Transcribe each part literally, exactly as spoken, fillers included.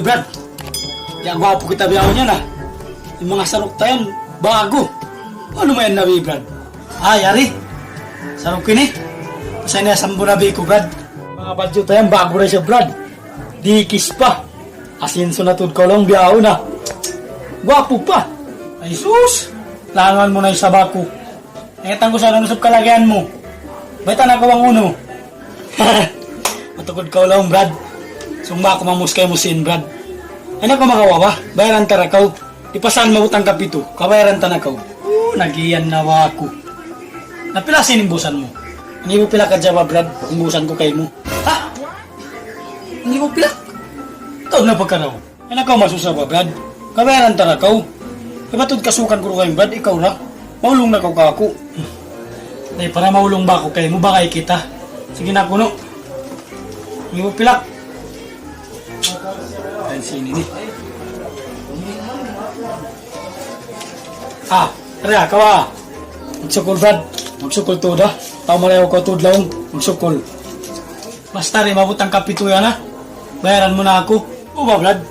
Brad, ya gwapu kita bihaun yan ah. In manga saruk ta yan, ba'gu. Unu mayan na, Brad? Ah, yari. Saruk ini. Pasal niya sambu na biku, Brad. Manga badju' ta yan, ba'gu da isab, Brad. Dikis pa. Asin sunat ud kaw laung bihaun na. Gwapu pa. Ay sus. Langan mu na isab aku. Eh, tanggu sa' unu sab kalagihan mu. Bayta' na kaw bang unu. Matukud kaw laung, Brad. Sumba aku mamus kaymu sin, Brad. Ay na kaw makawawa. Bayaran ta ra kaw. Di' pa san mabutang kapitu. Kabayaran ta na kaw. Uh, nagiyan na wa aku. Na pila sin in busan mu? Ngibu pila ka jaba, Brad. Kung busan ku kaymu. Ha? Ngibu pila? Ikaw na pagkaraw. Ay na kaw masusa ba, Brad? Kabayaran ta ra kaw. Ibatud kasukan ku ra kaw, Brad, ikaw ra. Maulung na kaw kaku'. Ay, para maulung ba aku kaymu, bagay kita. Sige na kunu'. Ngibu pila? Ay, sini ni. Ah, tara, kawa. Magsukul, Brad. Magsukul tuud, ah. Tau malayaw kaw tuud laung. Magsukul. Basta di' maabut in kapitu yan, ha? Bayaran mu na aku. O ba, Brad?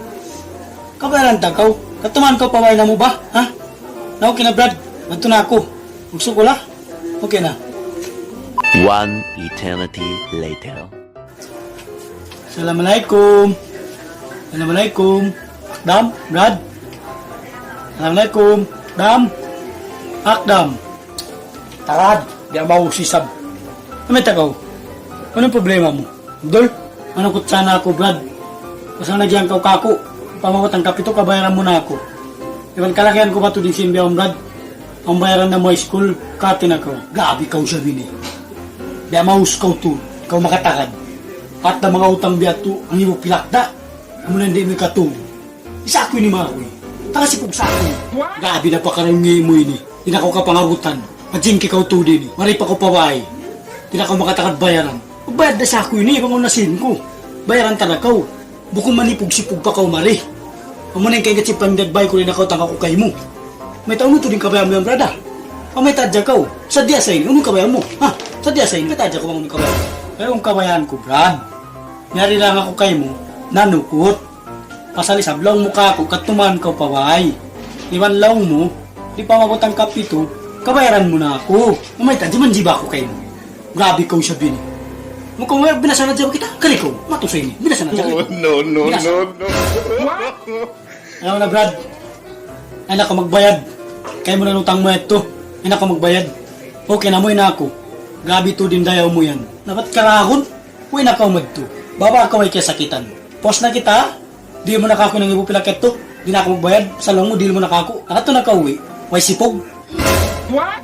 Kabayaran ta kaw. Katuman kaw pa bay namu' ba? Ha? Na okay na, Brad. Madtu na aku. Magsukul, ha? Okay na. One eternity later. Assalamualaikum. Assalamualaikum. Akdam, Brad. Assalamualaikum. Dam. Akdam. Tarad, di' maus isab. Mayta' kaw? Unu in problema mu? Dul, manukut sana aku, Brad. Pasal nagiyan kaw kaku'. Pamabutang kapitu, kabayaran mu na aku. Iban kalagihan ku ba tuud in sin bihaun, Brad? Awn bayaran namu' ha iskul, kati na kaw. Grabi kaw isab ini. Di' maus kaw tuud, kaw makatagad. At da manga utang biya' tu, ngibu pilak da. Amu na di' mu ikatug. Isa aku ini mawi. Taga sipug sa aku. Grabi na pakarangi mu ini. Di' na kaw kapangabutan. Majingki kaw tuud ini. Mari pa kaw pa bay. Di' na kaw makatagad bayaran. Bayad da sa aku ini, bang unu sin ku. Bayaran ta da kaw. Bukun manipug-sipug pa kaw mari. Amu na in kay gatsip kami dagbay ku rin na kaw tangka ku kaymu. Mayta' unu tuud in kabayaan mu yan, Brad, ah? Amu mayta' hadja kaw. Sadja sa ini, unu in kabayaan mu? Ha? Sadja sa ini, mayta' hadja kaw bang unu in kabayaan mu? Ay, unu in kabayaan ku, Brad. Yari lang aku kaymu, nanukut. Pasal isab laung mu kaku', katuman kaw pa bay. Iban laung mu, di' pa maabut in kapitu, kabayaran mu na aku. Amu mayta' hadja manjiba aku kaymu. Grabi kaw isab ini. Bukun mu, binasan na hadja kita. Kari kaw, matusa ini. Binasan na hadja kita. No, no, no, no. Ayaw na, Brad. Ayaw na kaw magbayad. Kaymu na in utang mu yadtu. Ayaw na kaw magbayad. Okay na, muwi' na aku. Grabi tuud in dayaw mu yan. Dapat karagun. Uwi' na kaw madtu. Baba' kaw, way kiyasakitan. Pause na kita. Dihil mu na kaku' in ngibu pilak yadtu. Di' na aku magbayad. Sa' laung mu, dihil mu na kaku'. Nakadtu na kaw uwi'. Way sipug. What?